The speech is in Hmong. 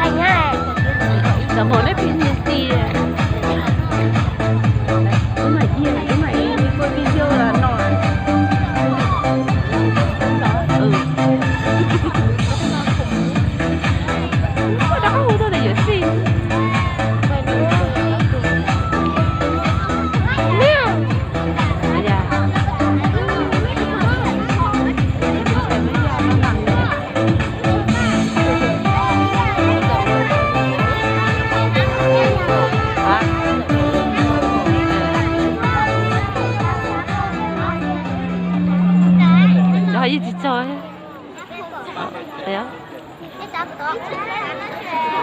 Cov mos neb phim nyiag tiag. Ub, mas ib, ub, mas ib, ua video no. Rov qab hu tuaj tias yuav sij. Cov yeej tsis txog.